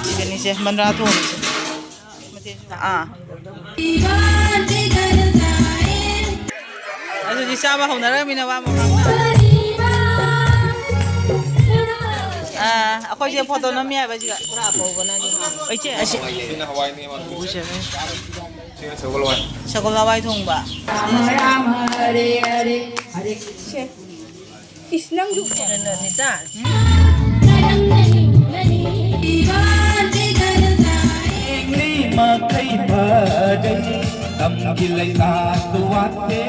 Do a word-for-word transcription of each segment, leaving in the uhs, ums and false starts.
ꯁꯤꯗꯅꯤꯁꯦ ꯃꯟꯗ꯭ꯔꯥ ꯊꯣꯡꯉꯤꯁꯦ꯫ ꯃꯊꯦꯜ ꯑꯥ꯫ ꯑꯗꯨꯗꯤ ꯆꯥꯕ ꯍꯧꯅꯔꯃꯤꯅ ꯋꯥ ꯑꯃ ꯈꯪꯗꯦ꯫ ꯑꯥ, ꯑꯩꯈꯣꯏꯁꯦ ꯐꯣꯇꯣ ꯅꯝꯃꯤ ꯍꯥꯏꯕꯁꯤꯒ꯫ ꯏꯆꯦ, ꯑꯁꯤ ꯁꯒꯣꯜ ꯍꯋꯥꯏ ꯊꯣꯡꯕ꯫ ꯏꯁ, ꯅꯪꯁꯨ꯫ ꯃꯈꯩ ꯐꯖꯩ, ꯇꯝꯒꯤ ꯂꯩꯇꯥꯗꯨ ꯋꯥꯠꯇꯦ꯫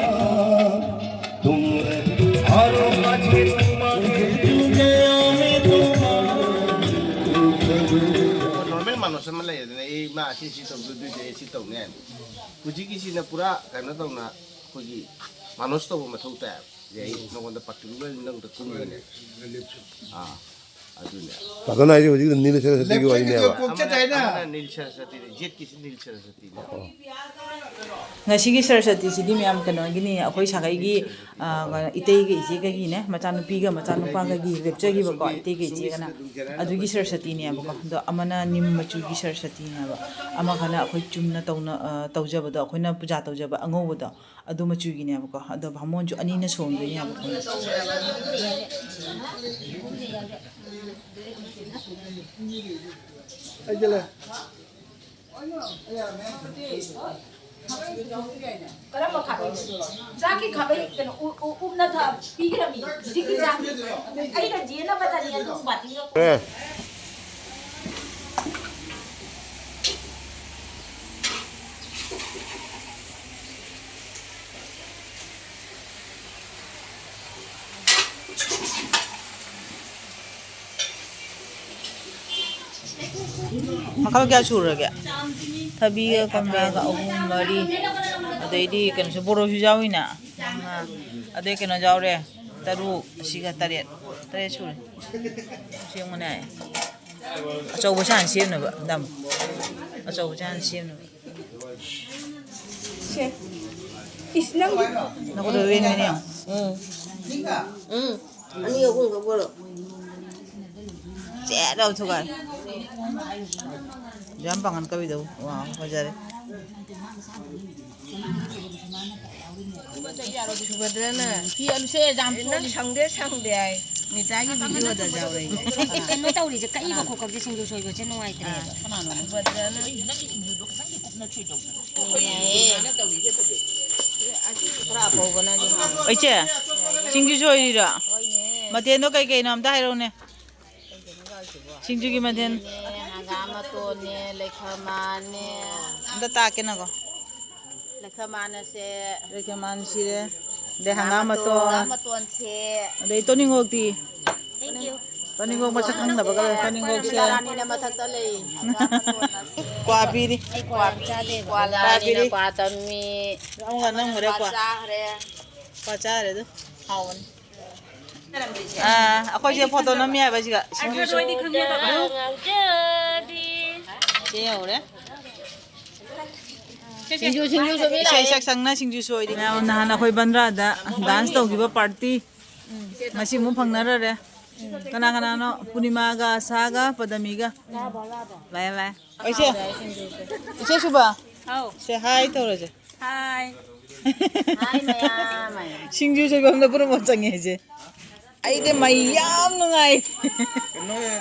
ꯅꯣꯔꯃꯦꯜ ꯃꯥꯅꯨꯁ ꯑꯃ ꯂꯩꯔꯗꯅ ꯑꯩ ꯃꯥ ꯁꯤ ꯁꯤ ꯇꯧꯗꯣꯏ, ꯑꯗꯨꯏꯗꯤ ꯑꯩ ꯁꯤ ꯇꯧꯅꯤ ꯍꯥꯏꯅ꯫ ꯍꯧꯖꯤꯛꯀꯤꯁꯤꯅ ꯄꯨꯔꯥ ꯀꯩꯅꯣ ꯇꯧꯅ ꯑꯩꯈꯣꯏꯒꯤ ꯃꯥꯅꯨꯁ ꯇꯧꯕ ꯃꯊꯧ ꯇꯥꯏ꯫ ꯑꯩ ꯅꯉꯣꯟꯗ ꯄꯥꯔꯇꯤꯀꯨꯂꯔ ꯅꯪꯗ ꯀꯨꯝꯕꯅꯦ꯫ ꯑꯥ, ꯑꯗꯨꯅꯦ꯫ ꯄꯥꯈꯪ ꯍꯥꯏꯁꯦ ꯍꯧꯖꯤꯛ ꯅꯤꯜ ꯁꯔꯁꯋꯇꯤꯒꯤ ꯋꯥꯔꯤꯅꯦꯕ꯫ ꯑꯃꯅ, ꯑꯃꯅ ꯅꯤꯜ ꯁꯔꯁꯋꯇꯤꯅꯦ, ꯖꯦꯠꯀꯤꯁꯤ ꯅꯤꯜ ꯁꯔꯁꯋꯇꯤꯅꯦ꯫ ꯉꯁꯤꯒꯤ ꯁꯔꯁꯋꯇꯤꯁꯤꯗꯤ ꯃꯌꯥꯝ ꯀꯩꯅꯣꯒꯤꯅꯤ, ꯑꯩꯈꯣꯏ ꯁꯥꯒꯩꯒꯤ, ꯑ, ꯏꯇꯩꯒ ꯏꯆꯦꯒꯒꯤꯅꯦ, ꯃꯆꯥꯅꯨꯄꯤꯒ ꯃꯆꯥꯅꯨꯄꯥꯒꯒꯤ ꯂꯦꯞꯆꯈꯤꯕꯀꯣ, ꯏꯇꯩꯒ ꯏꯆꯦꯒꯅ꯫ ꯑꯗꯨꯒꯤ ꯁꯔꯁꯋꯇꯤꯅꯦꯕꯀꯣ꯫ ꯑꯗꯣ ꯑꯃꯅ ꯅꯤꯝ ꯃꯆꯨꯒꯤ ꯁꯔꯁꯋꯇꯤꯅꯦꯕ, ꯑꯃꯈꯅ ꯑꯩꯈꯣꯏ ꯆꯨꯝꯅ ꯇꯧꯅ, ꯑ, ꯇꯧꯖꯕꯗꯣ, ꯑꯩꯈꯣꯏꯅ ꯄꯨꯖꯥ ꯇꯧꯖꯕ ꯑꯉꯧꯕꯗꯣ, ꯑꯗꯨ ꯃꯆꯨꯒꯤꯅꯦꯕꯀꯣ꯫ ꯑꯗꯣ ꯚꯥꯃꯣꯟꯁꯨ ꯑꯅꯤꯅ ꯁꯣꯟꯗꯣꯏꯅꯦꯕꯀꯣ꯫ ꯀꯔꯝꯕ ꯈꯥꯕꯩꯅꯣ? ꯆꯥꯛꯀꯤ ꯈꯥꯕꯩ ꯀꯩꯅꯣ, ꯎ-, ꯎ-, ꯎꯞꯅ ꯊ-, ꯄꯤꯈ꯭ꯔꯃꯤ꯫ ꯍꯧꯖꯤꯛꯀꯤ ꯆꯥꯛ ꯑꯩꯅ ꯌꯦꯟꯅꯕꯗꯅꯤ ꯑꯗꯨ ꯕꯥꯇꯤꯟꯒ꯫ ꯑꯦ꯫ ꯃꯈꯜ ꯀꯌꯥ ꯁꯨꯔꯒꯦ? ꯊꯕꯤꯒ ꯀꯣꯝꯂꯥꯒ ꯑꯍꯨꯝ, ꯃꯔꯤ, ꯑꯗꯩꯗꯤ ꯀꯩꯅꯣꯁꯨ, ꯕꯣꯔꯣꯁꯨ ꯌꯥꯎꯏꯅ, ꯃꯉꯥ, ꯑꯗꯩ ꯀꯩꯅꯣ ꯌꯥꯎꯔꯦ, ꯇꯔꯨꯛ, ꯑꯁꯤꯒ ꯇꯔꯦꯠ, ꯇꯔꯦꯠ ꯁꯨꯔꯦ꯫ ꯁꯦꯝꯕꯅꯦ꯫ ꯑꯆꯧꯕꯁꯦ ꯍꯥꯟꯅ ꯁꯦꯝꯅꯕ, ꯗꯝ꯫ ꯑꯆꯧꯕꯁꯦ ꯍꯥꯟꯅ ꯁꯦꯝꯅꯕ꯫ ꯁꯦ꯫ ꯏꯁ, ꯅꯪ ꯅꯈꯨꯠꯇꯣ ꯂꯦꯡꯒꯅꯤ ꯌꯦꯡꯉꯣ꯫ ꯎꯝ꯫ ꯎꯝ꯫ ꯑꯅꯤ ꯑꯍꯨꯝ ꯈꯛ ꯄꯣꯔꯛꯑꯣ꯫ ꯑꯦ ꯂꯥꯎ ꯊꯨꯒꯥꯏ꯫ ꯌꯥꯝ ꯄꯥꯡꯒꯟ ꯀꯕꯤꯗꯧ꯫ ꯋꯥ ꯐꯖꯔꯦ꯫ ꯁꯨꯚꯗ꯭ꯔꯅ ꯐꯤ ꯑꯂꯨꯁꯦ ꯌꯥꯝ ꯅꯪ ꯁꯣꯜꯂꯤ꯫ ꯁꯪꯗꯦ ꯁꯪꯗꯦ ꯍꯥꯏ꯫ ꯅꯤꯇꯥꯒꯤ ꯚꯤꯗꯤꯑꯣꯗ ꯌꯥꯎꯔꯛꯏ꯫ ꯀꯩꯅꯣ ꯇꯧꯔꯤꯁꯦ, ꯀꯛꯏꯕ ꯈꯣꯠꯀꯛꯁꯦ ꯁꯤꯡꯖꯨ ꯁꯣꯏꯕꯁꯦ ꯅꯨꯡꯉꯥꯏꯇ꯭ꯔꯦꯕ꯫ ꯁꯨꯚꯗ꯭ꯔꯅ ꯏꯆꯦ, ꯁꯤꯡꯖꯨ ꯁꯣꯏꯔꯤꯔꯣ? ꯍꯣꯏꯅꯦ꯫ ꯃꯊꯦꯜꯗꯣ ꯀꯩ ꯀꯩꯅꯣ ꯑꯝꯇ ꯍꯥꯏꯔꯛꯎꯅꯦ꯫ ꯁꯤꯡꯖꯨꯒꯤ ꯃꯊꯦꯜ꯫ ꯍꯪꯒꯥꯝ ꯃꯇꯣꯟꯅꯦ, ꯂꯩꯈꯃꯥꯟꯅꯦ꯫ ꯑꯝꯇ ꯇꯥꯛꯀꯦꯅꯀꯣ꯫ ꯂꯩꯈꯃꯥꯟ ꯑꯁꯦ꯫ ꯂꯩꯈꯃꯥꯟ ꯁꯤꯔꯦ꯫ ꯑꯗꯩ ꯍꯪꯒꯥꯝ ꯃꯇꯣꯟ꯫ ꯍꯪꯒꯥꯝ ꯃꯇꯣꯟꯁꯦ꯫ ꯑꯗꯩ ꯇꯣꯅꯤꯡꯉꯣꯛꯇꯤ꯫ Thank you꯫ ꯇꯣꯅꯤꯡꯉꯣꯛ ꯃꯁꯛ ꯈꯪꯗꯕꯒ ꯂꯩ꯫ ꯇꯣꯅꯤꯡꯉꯣꯛꯁꯦ꯫ ꯔꯥꯅꯤꯅ ꯃꯊꯛꯇ ꯂꯩ꯫ ꯀ꯭ꯋꯥ ꯄꯤꯔꯤ꯫ ꯑꯩ ꯀ꯭ꯋꯥ ꯆꯥꯗꯦꯕ꯫ ꯀ꯭ꯋꯥ ꯂꯥꯅꯤꯅ ꯀ꯭ꯋꯥ ꯇꯝꯃꯤ꯫ ꯑꯃꯨꯛꯀ ꯅꯝꯈ꯭ꯔꯦ ꯀ꯭ꯋꯥ꯫ ꯆꯥꯈ꯭ꯔꯦ꯫ ꯀ꯭ꯋꯥ ꯆꯥꯈ꯭ꯔꯦ ꯑꯗꯨ꯫ ꯍꯥꯎꯕꯅꯤ꯫ ꯑꯥ, ꯑꯩꯈꯣꯏꯁꯦ ꯐꯣꯇꯣ ꯅꯝꯃꯤ ꯍꯥꯏꯕ ꯁꯤꯒ꯫ ꯁꯤꯡꯖꯨ ꯁꯨ-, ꯉꯥꯡꯖꯕꯤ꯫ ꯁꯤ ꯌꯧꯔꯦ꯫ ꯁꯤꯡꯖꯨ, ꯁꯤꯡꯖꯨ ꯁꯨꯕꯤ ꯏꯁꯩ ꯂꯥꯛꯑꯦ꯫ ꯁꯛ ꯁꯛꯅ ꯁꯤꯡꯖꯨ ꯁꯣꯏꯔꯤ꯫ ꯃꯌꯥꯝ ꯅꯍꯥꯟ ꯑꯩꯈꯣꯏ ꯕꯟꯗ꯭ꯔꯥꯗ dance ꯇꯧꯈꯤꯕ party ꯉꯁꯤ ꯑꯃꯨꯛ ꯐꯪꯅꯔꯔꯦ꯫ ꯀꯅꯥ ꯀꯅꯥꯅꯣ? ꯄꯨꯔꯅꯤꯃꯥꯒ, ꯑꯁꯥꯒ, ꯄꯗꯃꯤꯒ꯫ ꯂꯥꯛꯑꯦ, ꯂꯥꯛꯑꯦ꯫ ꯏꯆꯦ, ꯏꯆꯦ ꯁꯨꯕ꯫ ꯍꯥꯎ꯫ ꯁꯦ hi ꯇꯧꯔꯁꯦ꯫ Hi꯫ Hi ꯃꯌꯥꯝ꯫ ꯁꯤꯡꯖꯨ ꯁꯣꯏꯐꯝꯗ ꯄꯨꯝꯅꯃꯛ ꯆꯪꯉꯦ ꯍꯥꯏꯁꯦ꯫ ꯑꯩꯗꯤ ꯃꯩ ꯌꯥꯝ ꯅꯨꯡꯉꯥꯏ꯫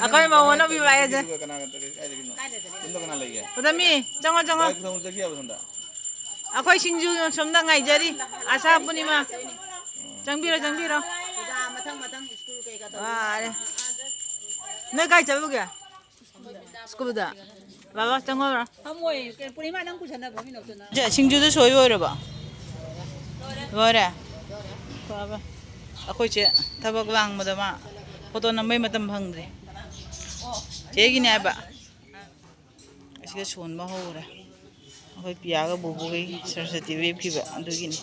ꯑꯩꯈꯣꯏ ꯃꯧ ꯑꯅꯧꯕꯤ ꯚꯥꯏ ꯑꯁꯦ꯫ ꯀꯅꯥ, ꯀꯅꯥ, ꯀꯅꯥ ꯂꯩꯒꯦ? ꯄꯗꯃꯤ, ꯆꯪꯉꯣ, ꯆꯪꯉꯣ꯫ ꯚꯥꯏ, ꯁꯣꯝꯗ ꯆꯠꯈꯤꯌꯥꯕ ꯁꯣꯝꯗ꯫ ꯑꯩꯈꯣꯏ ꯁꯤꯡꯖꯨ ꯁꯣꯝꯗ ꯉꯥꯏꯖꯔꯤ꯫ ꯑꯁꯥ ꯄꯨꯔꯅꯤꯃꯥ꯫ ꯆꯪꯕꯤꯔꯣ, ꯆꯪꯕꯤꯔꯣ꯫ ꯋꯥꯔꯦ꯫ ꯅꯣꯏ ꯀꯥꯏ ꯆꯠꯂꯨꯒꯦ? ꯁ꯭ꯀꯨꯜꯗ꯫ ꯕꯥꯕꯥ, ꯆꯪꯉꯛꯑꯣꯔꯣ? ꯐꯝꯃꯣꯏ, ꯄꯨꯔꯅꯤꯃꯥ, ꯅꯪ ꯄꯨꯁꯟꯅꯕ ꯐꯝꯃꯤꯟꯅꯧ ꯆꯠꯅ꯫ ꯁꯦ, ꯁꯤꯡꯖꯨꯗꯨ ꯁꯣꯏ ꯂꯣꯏꯔꯕꯣ? ꯂꯣꯏꯔꯦ? ꯐꯕ꯫ ꯑꯩꯈꯣꯏ ꯆꯦ ꯊꯕꯛ ꯂꯥꯡꯕꯗ ꯃꯥ ꯐꯣꯇꯣ ꯅꯝꯕꯩ ꯃꯇꯝ ꯐꯪꯗ꯭ꯔꯦ꯫ ꯆꯦꯒꯤꯅꯦ ꯍꯥꯏꯕ꯫ ꯑꯁꯤꯒ ꯁꯣꯟꯕ ꯍꯧꯔꯦ꯫ ꯑꯩꯈꯣꯏ ꯄꯤꯌꯥꯒ ꯕꯨꯕꯨꯒꯤ ꯁꯔꯁꯋꯇꯤ ꯂꯦꯞꯈꯤꯕ ꯑꯗꯨꯒꯤꯅꯤ꯫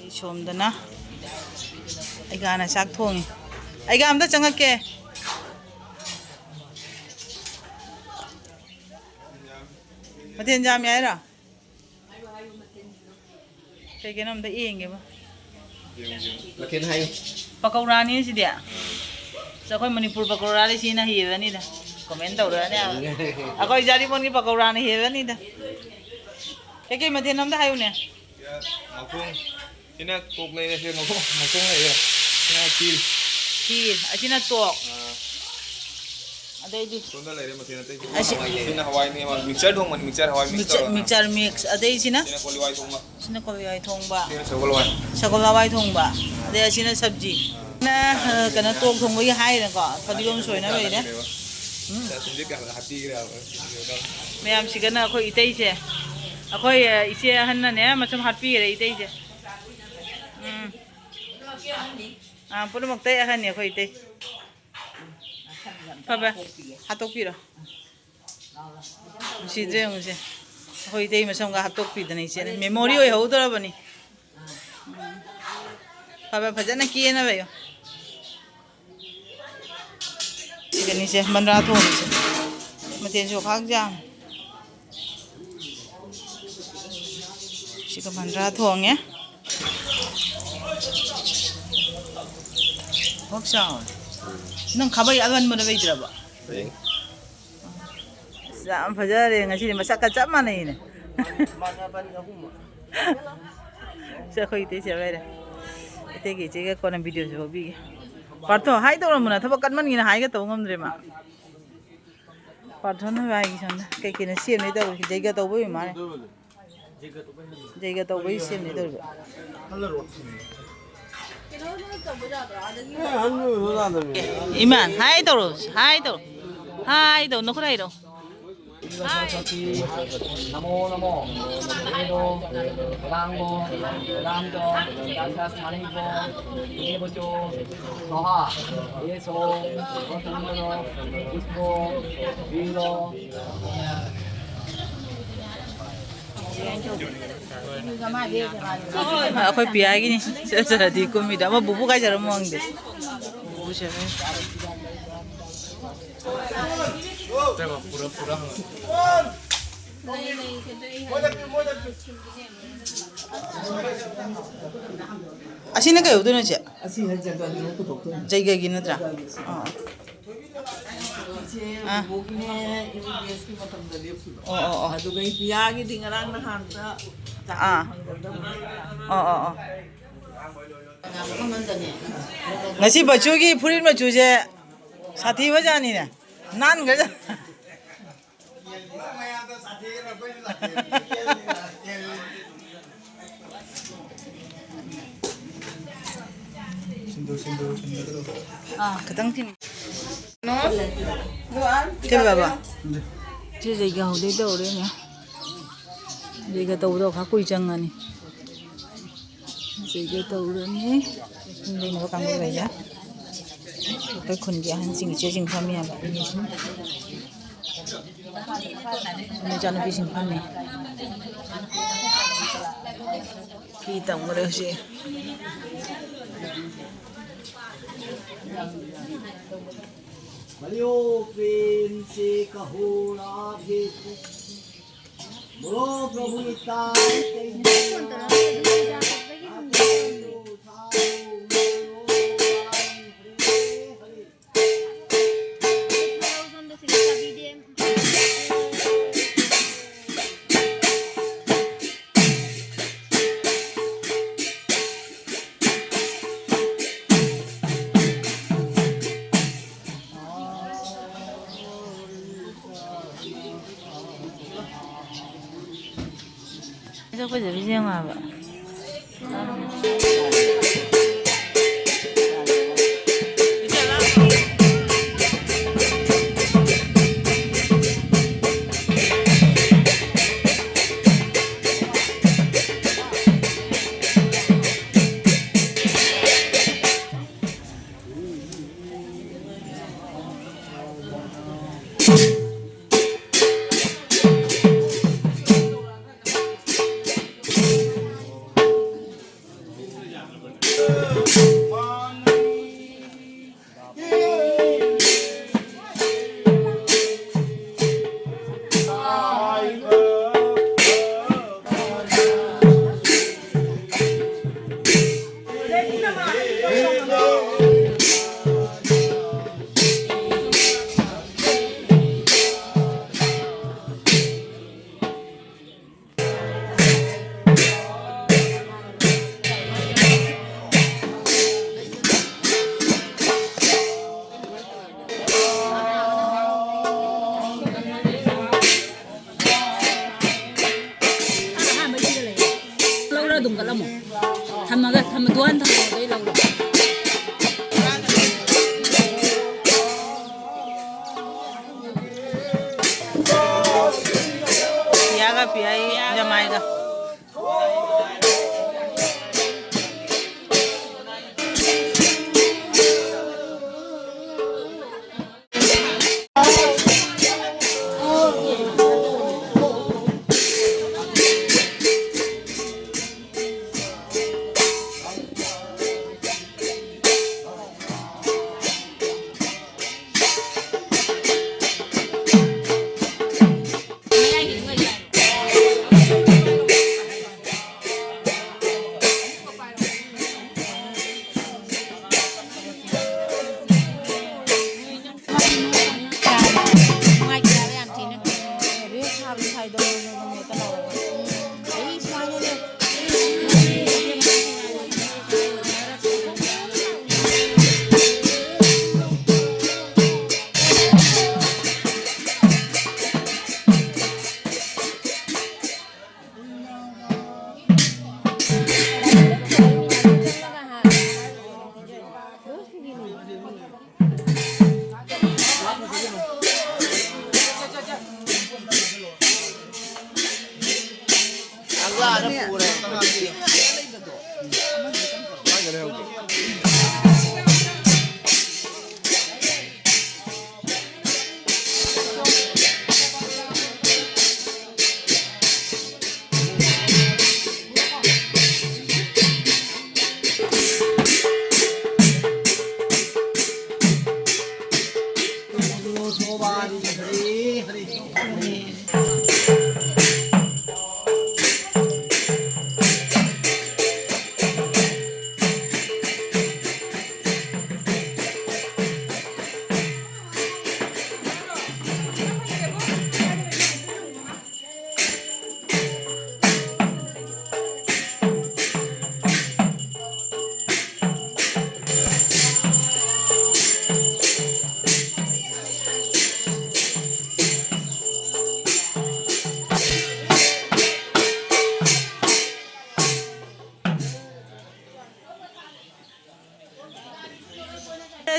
ꯑꯩ ꯁꯣꯝꯗꯅ ꯑꯩꯒꯥꯅ ꯆꯥꯛ ꯊꯣꯡꯉꯤ꯫ ꯑꯩꯒꯥ ꯑꯝꯇ ꯆꯪꯉꯛꯀꯦ꯫ ꯃꯊꯦꯜ ꯌꯥꯝꯃꯤ ꯍꯥꯏꯔꯣ? ꯀꯩ ꯀꯩꯅꯣ ꯑꯝꯇ ꯌꯦꯡꯒꯦꯕ꯫ ꯌꯦꯡꯉꯨ, ꯌꯦꯡꯉꯨ꯫ ꯃꯊꯦꯜ ꯍꯥꯏꯌꯨ꯫ ꯄꯀꯧꯔꯥꯅꯤ ꯁꯤꯗꯤ꯫ ꯑꯁ, ꯑꯩꯈꯣꯏ ꯃꯅꯤꯄꯨꯔ ꯄꯀꯧꯔꯥꯗꯤ ꯁꯤꯅ ꯍꯦꯜꯂꯅꯤꯗ꯫ ꯀꯃꯦꯟ ꯇꯧꯔꯛꯑꯅꯤ ꯍꯥꯏꯕ꯫ ꯑꯩꯈꯣꯏ ꯖꯥꯔꯤꯃꯣꯟꯒꯤ ꯄꯀꯧꯔꯥꯅ ꯍꯦꯜꯂꯅꯤꯗ꯫ ꯀꯩꯀꯩ ꯃꯊꯦꯜ ꯑꯝꯇ ꯍꯥꯏꯌꯨꯅꯦ? ꯉꯧꯊꯣꯡ꯫ ꯁꯤꯅ ꯇꯣꯛ ꯂꯩꯔꯦ, ꯁꯤꯅ ꯉꯧꯊꯣꯡ, ꯉꯧꯊꯣꯡ ꯂꯩꯔꯦ꯫ ꯁꯤꯅ ꯈꯤꯔ꯫ ꯈꯤꯔ꯫ ꯑꯁꯤꯅ ꯇꯣꯛ꯫ ꯑꯥ꯫ ꯑꯗꯩꯗꯤ? ꯁꯣꯝꯗ ꯂꯩꯔꯦ ꯃꯊꯦꯜ ꯑꯇꯩꯁꯨ꯫ ꯑꯁꯤ ꯁꯤꯅ ꯍꯋꯥꯏꯅꯦꯕ, ꯃꯤꯛꯆꯔ ꯊꯣꯡꯕꯅꯤ, ꯃꯤꯛꯆꯔ ꯍꯋꯥꯏ ꯃꯤꯛꯁ ꯃꯤꯛꯆꯔ, ꯇꯧꯔꯒ꯫ Mixture mix. ꯑꯗꯩꯁꯤꯅ? ꯁꯤꯅ ꯀꯣꯂꯤ ꯍꯋꯥꯏ ꯊꯣꯡꯕ꯫ ꯁꯤꯅ ꯀꯣꯂꯤ ꯍꯋꯥꯏ ꯊꯣꯡꯕ꯫ ꯁꯤꯅ ꯁꯒꯣꯜ ꯍꯋꯥꯏ꯫ ꯁꯒꯣꯜ ꯍꯋꯥꯏ ꯊꯣꯡꯕ꯫ ꯑꯗꯩ ꯑꯁꯤꯅ ꯁꯕꯖꯤ꯫ ꯅ, ꯑ, ꯀꯩꯅꯣ, ꯇꯣꯛ ꯊꯣꯡꯕꯒꯤ ꯍꯥꯏꯔꯦꯀꯣ, ꯐꯗꯤꯒꯣꯝ ꯁꯣꯏꯅ ꯂꯩꯔꯦ꯫ ꯎꯝ꯫ ꯆꯥꯛ ꯊꯨꯝꯁꯦ ꯀꯌꯥ ꯍꯥꯞꯄꯤꯈ꯭ꯔꯦꯕ? ꯃꯌꯥꯝꯁꯤꯒꯅ ꯑꯩꯈꯣꯏ ꯏꯇꯩꯁꯦ, ꯑꯩꯈꯣꯏ, ꯑ, ꯏꯆꯦ ꯑꯍꯟꯅꯅꯦ, ꯃꯆꯨꯝ ꯍꯥꯞꯄꯤꯈ꯭ꯔꯦ ꯏꯇꯩꯁꯦ꯫ ꯎꯝ꯫ ꯑꯥ, ꯄꯨꯝꯅꯃꯛꯇꯩ ꯑꯍꯟꯅꯤ ꯑꯩꯈꯣꯏ ꯏꯇꯩ꯫ ꯐꯕ, ꯍꯥꯠꯇꯣꯛꯄꯤꯔꯣ꯫ ꯅꯨꯡꯁꯤꯗ꯭ꯔꯦ ꯌꯦꯡꯉꯨꯁꯦ꯫ ꯑꯩꯈꯣꯏ ꯏꯇꯩ ꯃꯁꯝꯒ ꯍꯥꯞꯇꯣꯛꯄꯤꯗꯅ ꯏꯆꯦꯅ꯫ ꯃꯦꯃꯣꯔꯤ ꯑꯣꯏꯍꯧꯗꯣꯔꯕꯅꯤ꯫ ꯎꯝ꯫ ꯐꯕ ꯐꯖꯅ ꯀꯦꯅꯕ ꯌꯣ꯫ ꯁꯤꯒꯅꯤꯁꯦ ꯃꯟꯗ꯭ꯔꯥ ꯊꯣꯡꯉꯤꯁꯦ꯫ ꯃꯊꯦꯜꯁꯨ ꯈꯥꯛ ꯌꯥꯝ꯫ ꯁꯤꯒ ꯃꯟꯗ꯭ꯔꯥ ꯊꯣꯡꯉꯦ꯫ ꯑꯣꯛ ꯆꯥꯎ꯫ ꯅꯪ ꯈꯥꯕꯩ ꯑꯀꯟꯕꯗꯣ ꯂꯩꯇ꯭ꯔꯕꯣ? ꯂꯩ꯫ ꯑꯁ, ꯌꯥꯝ ꯐꯖꯔꯦ ꯉꯁꯤꯗꯤ, ꯃꯁꯛꯀ ꯆꯞ ꯃꯥꯟꯅꯩꯅꯦ꯫ ꯁꯦ, ꯑꯩꯈꯣꯏ ꯏꯇꯩꯁꯦ ꯂꯩꯔꯦ꯫ ꯏꯇꯩꯒꯤ ꯏꯆꯦꯒ ꯀꯣꯟꯅ ꯚꯤꯗꯤꯑꯣꯁꯦ ꯂꯧꯕꯤꯒꯦ꯫ ꯄꯥꯔꯊꯣ, ꯍꯥꯏ ꯇꯧꯔꯝꯕꯅ ꯊꯕꯛ ꯀꯟꯃꯟꯒꯤꯅ ꯍꯥꯏꯒ ꯇꯧ ꯉꯝꯗ꯭ꯔꯦ ꯃꯥ꯫ ꯄꯥꯔꯊꯣꯟ ꯍꯣꯏ ꯍꯥꯏꯒꯤ ꯁꯣꯝꯗ ꯀꯩ ꯀꯩꯅꯣ ꯁꯦꯝꯅꯤ ꯇꯧꯔꯤ, ꯖꯩꯒ ꯇꯧꯕ ꯑꯣꯏ ꯃꯥꯜꯂꯦ꯫ ꯖꯩꯒ ꯇꯧꯕꯩ ꯁꯦꯝꯅꯤ ꯇꯧꯔꯤꯕ꯫ ꯏꯃꯥꯟ, ꯍꯥꯏ ꯇꯧꯔꯣ, ꯍꯥꯏ ꯇꯧꯔꯣ, ꯍꯥꯏ ꯇꯧꯔꯣ, ꯅꯈꯨꯠ ꯍꯥꯏꯔꯣ꯫ ꯍꯥꯏ꯫ ꯁꯔꯁ꯭ꯋꯇꯤ ꯅꯃꯣ ꯅꯃꯣ꯫ ꯋꯦꯗꯣ ꯋꯦꯗꯥꯡꯒꯣ ꯋꯦꯗꯥꯟꯇꯣ ꯌꯥꯁꯥꯁ ꯃꯥꯅꯤꯕꯣ ꯏꯕꯣꯆꯣ ꯁ꯭ꯋꯥꯍꯥ ꯌꯦꯁꯣ ꯒꯣꯇꯝꯕꯔꯣ ꯄꯨꯁꯄꯣ ꯕꯤꯔꯣ꯫ ꯑꯩꯈꯣꯏ ꯄꯤꯌꯥꯒꯤꯅꯤ꯫ ꯆꯠ-, ꯆꯠꯂꯗꯤ ꯀꯨꯝꯃꯤꯗ ꯑꯃ ꯕꯨꯕꯨ ꯀꯥꯏ ꯆꯠꯂꯝꯃꯣ ꯈꯪꯗꯦ꯫ ꯕꯨꯕꯨ ꯆꯠꯂꯦ꯫ ꯑꯁꯤꯅ ꯀꯩ ꯑꯣꯏꯗꯣꯏꯅꯣ, ꯏꯆꯦ? ꯑꯁꯤ ꯍꯦꯛ ꯖꯒꯒꯤ ꯍꯦꯛ ꯄꯨꯊꯣꯛꯇꯣꯏꯅꯤ꯫ ꯖꯩꯒꯒꯤ ꯅꯠꯇ꯭ꯔꯥ? ꯖꯒꯒꯤ꯫ ꯑꯥ꯫ ꯏꯆꯦ ꯑꯥ꯫ ꯕꯣꯕꯣꯛꯅꯦ, ꯑꯦꯝ ꯕꯤ ꯕꯤ ꯑꯦꯁꯀꯤ ꯃꯇꯝꯗ ꯂꯦꯞꯈꯤꯕ꯫ ꯑꯣ, ꯑꯣ, ꯑꯣ꯫ ꯑꯗꯨꯒ ꯏꯄꯤꯌꯥꯒꯤꯗꯤ ꯉꯔꯥꯡ ꯅꯍꯥꯟꯇ ꯆꯥꯛ ꯑꯥ꯫ ꯐꯪꯖꯗꯕꯅꯤꯅ꯫ ꯑꯣ, ꯑꯣ, ꯑꯣ꯫ ꯉꯁꯤ ꯕꯆꯨꯒꯤ ꯐꯨꯔꯤꯠ ꯃꯆꯨꯁꯦ ꯁꯥꯊꯤꯕꯖꯥꯠꯅꯤꯅꯦ꯫ ꯅꯥꯟꯈ꯭ꯔꯖꯥꯠ꯫ ꯈꯤꯇꯪ ꯊꯤꯟ-, ꯊꯤꯜꯂꯕ? ꯁꯤꯁꯦ ꯌꯥꯍꯧꯗꯦ ꯇꯧꯔꯦꯅꯦ꯫ ꯑꯗꯨꯒ ꯇꯧꯕꯗꯣ ꯈꯔ ꯀꯨꯏ ꯆꯪꯉꯅꯤ꯫ ꯁꯤꯒ ꯇꯧꯔꯅꯤ꯫ ꯏꯁꯤꯡ ꯂꯩꯅꯕ ꯀꯥꯡꯕꯨꯈꯩꯁꯦ꯫ ꯑꯩꯈꯣꯏ ꯈꯨꯟꯒꯤ ꯑꯍꯟꯁꯤꯡ, ꯏꯆꯦꯁꯤꯡ ꯐꯝꯃꯤ ꯍꯥꯏꯕ꯫ ꯃꯤ ꯑꯍꯨꯝ꯫ ꯃꯆꯥꯅꯨꯄꯤꯁꯤꯡ ꯐꯝꯃꯤ꯫ ꯐꯤ ꯇꯝꯈ꯭ꯔꯦ ꯍꯧꯖꯤꯛ꯫ बोलो प्रेम से कहो राधे कृष्ण। बोलो प्रभु नित्यानंद चैतन्य। ꯁꯛꯄꯁꯦ ꯌꯦꯡꯉꯣ ꯍꯥꯏꯕ꯫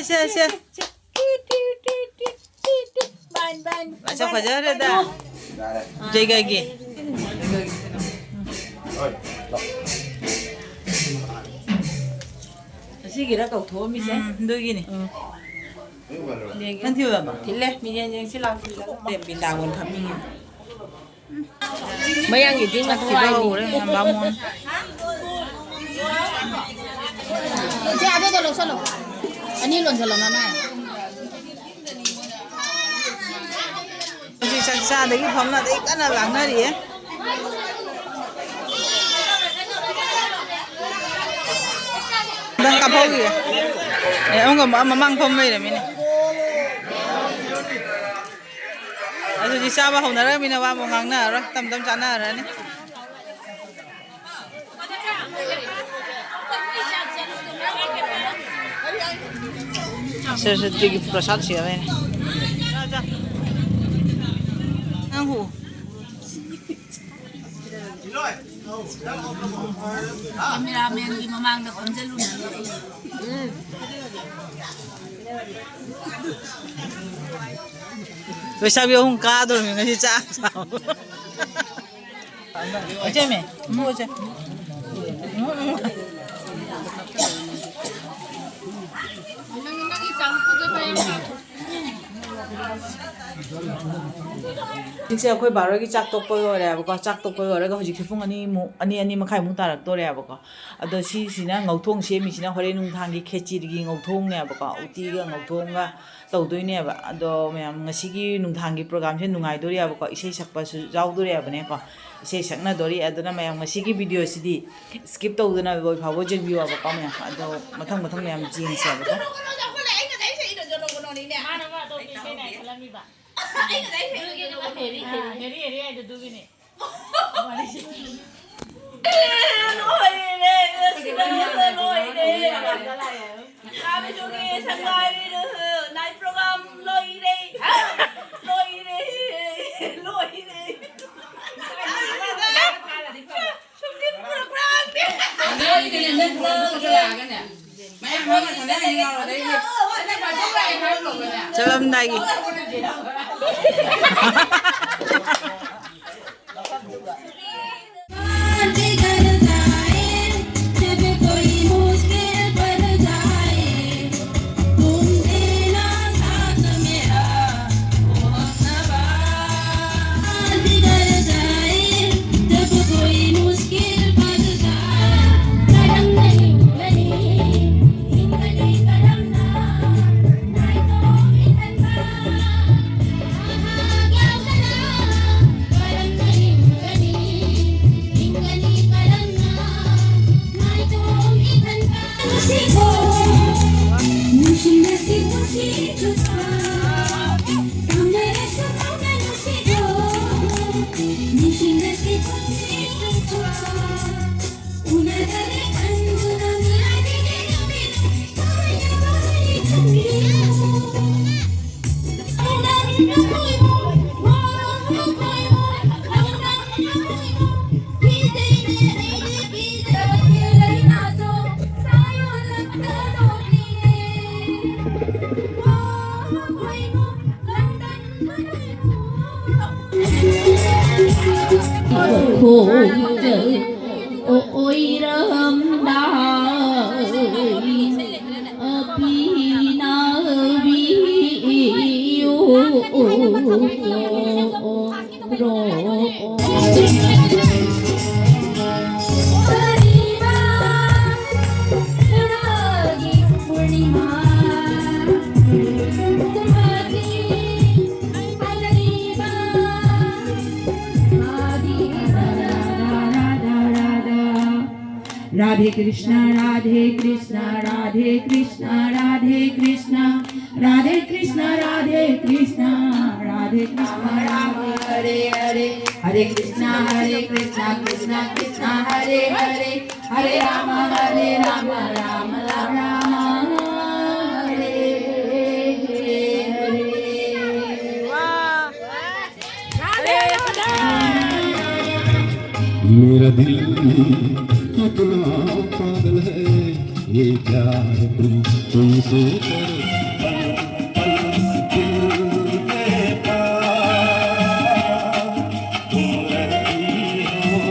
ꯁꯦ, ꯁꯦ, ꯁꯦ꯫ ꯃꯁꯛ ꯐꯖꯈ꯭ꯔꯦꯗ꯫ ꯖꯩꯒꯒꯤ꯫ ꯑꯁꯤꯒꯤꯔ ꯀꯧꯊꯣꯛꯑꯝꯃꯤꯁꯦ? ꯎꯝ, ꯑꯗꯨꯒꯤꯅꯤ꯫ ꯎꯝ꯫ ꯌꯦꯡꯒꯦ꯫ ꯅꯪ ꯊꯤꯜꯂꯕ? ꯊꯤꯜꯂꯦ, ꯃꯤꯅꯦꯟ ꯌꯦꯡꯁꯤ ꯂꯥꯎ, ꯊꯤꯜꯂꯦ꯫ ꯕꯤꯟꯗꯥꯕꯟ ꯐꯝꯅꯤꯡꯉꯦ꯫ ꯃꯌꯥꯡꯒꯤ ꯗꯤꯡ ꯆꯠꯈꯤꯕ ꯍꯧꯔꯦ, ꯃꯌꯥꯝ ꯕꯥꯃꯣꯟ꯫ ꯏꯆꯦ, ꯑꯗꯨꯗꯣ ꯂꯧꯁꯜꯂꯣ꯫ ꯑꯅꯤ ꯂꯣꯟꯁꯜꯂꯣ, ꯃꯃꯥꯏ꯫ ꯍꯧꯖꯤꯛ ꯆꯥꯛ ꯆꯥꯗꯒꯤ ꯐꯝꯅꯗꯩ ꯀꯟꯅ ꯂꯥꯡꯅꯔꯤꯌꯦ꯫ ꯅꯪ ꯀꯥꯞꯍꯧꯈꯤꯒꯦ꯫ ꯑꯦ, ꯑꯃꯨꯛꯀ ꯃ-, ꯃꯃꯥꯡ ꯐꯝ ꯂꯩꯔꯝꯃꯤꯅꯦ꯫ ꯑꯗꯨꯗꯤ ꯆꯥꯕ ꯍꯧꯅꯔꯃꯤꯅ ꯋꯥ ꯑꯃꯨꯛ ꯉꯥꯡꯅꯔꯔꯣꯏ, ꯇꯞ ꯇꯞ ꯆꯥꯅꯔꯅꯤ꯫ ꯁꯔꯁꯋꯇꯤꯒꯤ ꯄ꯭ꯔꯁꯥꯗ ꯁꯦꯝꯃꯦ꯫ ꯅꯪꯕꯨ꯫ ꯀꯦꯃꯦꯔꯥꯃꯦꯟꯒꯤ ꯃꯃꯥꯡꯗ ꯐꯝꯖꯜꯂꯨꯅ꯫ ꯂꯩꯁꯥꯕꯤ ꯑꯍꯨꯝ ꯀꯥꯗꯧꯔꯃꯤ ꯉꯁꯤ ꯆꯥꯛ ꯆꯥꯕ꯫ ꯏꯆꯦꯃꯤ, ꯏꯃꯨꯡ ꯏꯆꯦ꯫ ꯍꯧꯖꯤꯛꯁꯦ ꯑꯩꯈꯣꯏ ꯕꯥꯔꯣꯏꯒꯤ ꯆꯥꯛ ꯇꯣꯛꯄ ꯂꯣꯏꯔꯦꯕꯀꯣ꯫ ꯆꯥꯛ ꯇꯣꯛꯄ ꯂꯣꯏꯔꯒ ꯍꯧꯖꯤꯛꯁꯦ ꯄꯨꯡ ꯑꯅꯤꯃꯨꯛ, ꯑꯅꯤ, ꯑꯅꯤ ꯃꯈꯥꯏꯃꯨꯛ ꯇꯥꯔꯛꯇꯣꯔꯦꯕꯀꯣ꯫ ꯑꯗꯣ ꯁꯤꯁꯤꯅ ꯉꯧꯊꯣꯡ ꯁꯦꯝꯃꯤꯁꯤꯅ ꯍꯣꯔꯦꯟ ꯅꯨꯡꯗꯥꯡꯒꯤ ꯈꯦꯆꯤꯒꯤ ꯉꯧꯊꯣꯡꯅꯦꯕꯀꯣ꯫ ꯎꯇꯤꯒ ꯉꯧꯊꯣꯡꯒ ꯇꯧꯗꯣꯏꯅꯦꯕ꯫ ꯑꯗꯣ ꯃꯌꯥꯝ, ꯉꯁꯤꯒꯤ ꯅꯨꯡꯗꯥꯡꯒꯤ ꯄ꯭ꯔꯣꯒꯥꯝꯁꯦ ꯅꯨꯡꯉꯥꯏꯗꯣꯔꯤꯕꯀꯣ, ꯏꯁꯩ ꯁꯛꯄꯁꯨ ꯌꯥꯎꯗꯣꯔꯤꯕꯅꯦꯀꯣ, ꯏꯁꯩ ꯁꯛꯅꯗꯣꯔꯤ꯫ ꯑꯗꯨꯅ ꯃꯌꯥꯝ, ꯉꯁꯤꯒꯤ ꯚꯤꯗꯤꯑꯣꯁꯤꯗꯤ skip ꯇꯧꯗꯅ ꯂꯣꯏ ꯐꯥꯎꯕ ꯌꯦꯡꯕꯤꯌꯣꯕꯀꯣ ꯃꯌꯥꯝ꯫ ꯑꯗꯣ ꯃꯊꯪ ꯃꯊꯪ ꯃꯌꯥꯝ ꯌꯦꯡꯁꯦꯕꯀꯣ꯫ ꯃꯥꯅ ꯑꯃ ꯑꯇꯣꯞꯄ ꯏꯁꯩ ꯉꯥꯏ ꯈꯜꯂꯝꯃꯤꯕ꯫ ꯑꯗꯨꯒꯤꯅꯦ ꯃꯥ ꯍꯦꯔꯤ ꯍꯦꯔꯤ ꯍꯦꯔꯤ ꯍꯥꯏꯗꯣ ꯑꯗꯨꯒꯤꯅꯦ꯫ ꯂꯣꯏꯔꯦ, ꯉꯁꯤꯅ ꯂꯣꯏꯔꯦ꯫ ꯀꯥꯕꯤꯁꯨꯒꯤ ꯁꯪꯒꯥꯏꯔꯤꯗꯨ night program ꯂꯣꯏꯔꯦ꯫ ꯂꯣꯏꯔꯦ, ꯂꯣꯏꯔꯦ꯫ ꯁꯨꯝꯗꯤ ꯄꯨꯔꯛꯄ꯭ꯔꯥ ꯈꯪꯗꯦ꯫ ꯂꯣꯏꯔꯦ, ꯅꯪ ꯄꯨꯔꯛꯄ꯭ꯔꯥ ꯈꯪꯗꯦ꯫ ꯆꯠꯂꯝꯗꯥꯏꯒꯤ꯫ राधे कृष्णा, राधे कृष्णा, राधे कृष्णा, राधे कृष्णा, राधे कृष्णा, राधे कृष्णा, राधे कृष्णा, राम हरे हरे, हरे कृष्णा, हरे कृष्णा, कृष्णा कृष्णा, हरे हरे, हरे राम, हरे राम, राम राम, हरे हरे। मेरा दिल कितना पागल है, ये प्यार तुमसे पल पल दिल के पास तुम रहती हो।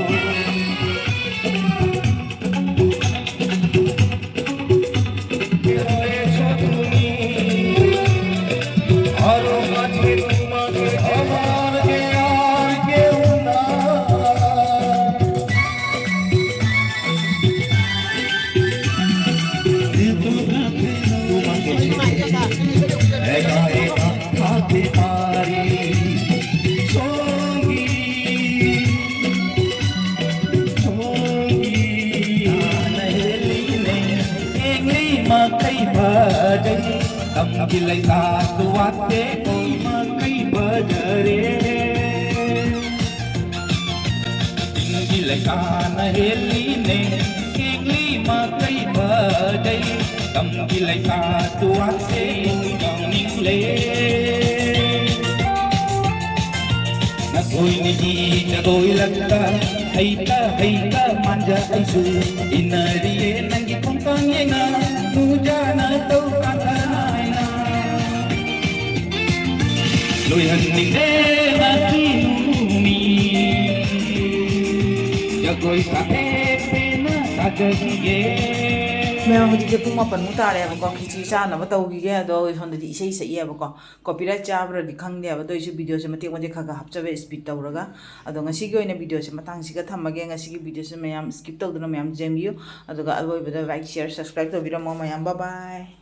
Tamgilai ta tuate koi ma kai bajare. Tamgilai ta na heli ne, kengli ma kai bajai. Tamgilai ta tuate koi dong ning le. Nagoi ni di jagoi lagta, heita heita manja aisu. Inariye nangi kongkang yenga, nujana tau kangkanaina. Loihan ning de na kinumi, jagoi ka e pena ka jagiye. ꯃꯌꯥꯝ, ꯍꯧꯖꯤꯛꯁꯦ ꯄꯨꯡ ꯃꯥꯄꯟꯃꯨꯛ ꯇꯥꯔꯦꯕꯀꯣ꯫ ꯈꯦꯆꯤ ꯆꯥꯅꯕ ꯇꯧꯈꯤꯒꯦ꯫ ꯑꯗꯣ ꯁꯣꯝꯗꯗꯤ ꯏꯁꯩ ꯁꯛꯏꯌꯦꯕꯀꯣ꯫ Copyright ꯆꯥꯕ꯭ꯔꯗꯤ ꯈꯪꯗꯦꯕ, ꯑꯗꯨ ꯑꯣꯏꯁꯨ videoꯁꯦ ꯃꯇꯦꯛ ꯃꯇꯦꯛ ꯈꯔ ꯈꯔ ꯍꯥꯞꯆꯕ speed ꯇꯧꯔꯒ꯫ ꯑꯗꯣ ꯉꯁꯤꯒꯤ ꯑꯣꯏꯅ videoꯁꯦ ꯃꯇꯥꯡꯁꯤꯒ ꯊꯝꯃꯒꯦ꯫ ꯉꯁꯤꯒꯤ videoꯁꯦ ꯃꯌꯥꯝ skip ꯇꯧꯗꯅ ꯃꯌꯥꯝ ꯌꯦꯡꯕꯤꯌꯨ꯫ ꯑꯗꯨꯒ ꯑꯔꯣꯏꯕꯗ like, share, subscribe ꯇꯧꯕꯤꯔꯝꯃꯣ ꯃꯌꯥꯝ꯫ Bye bye꯫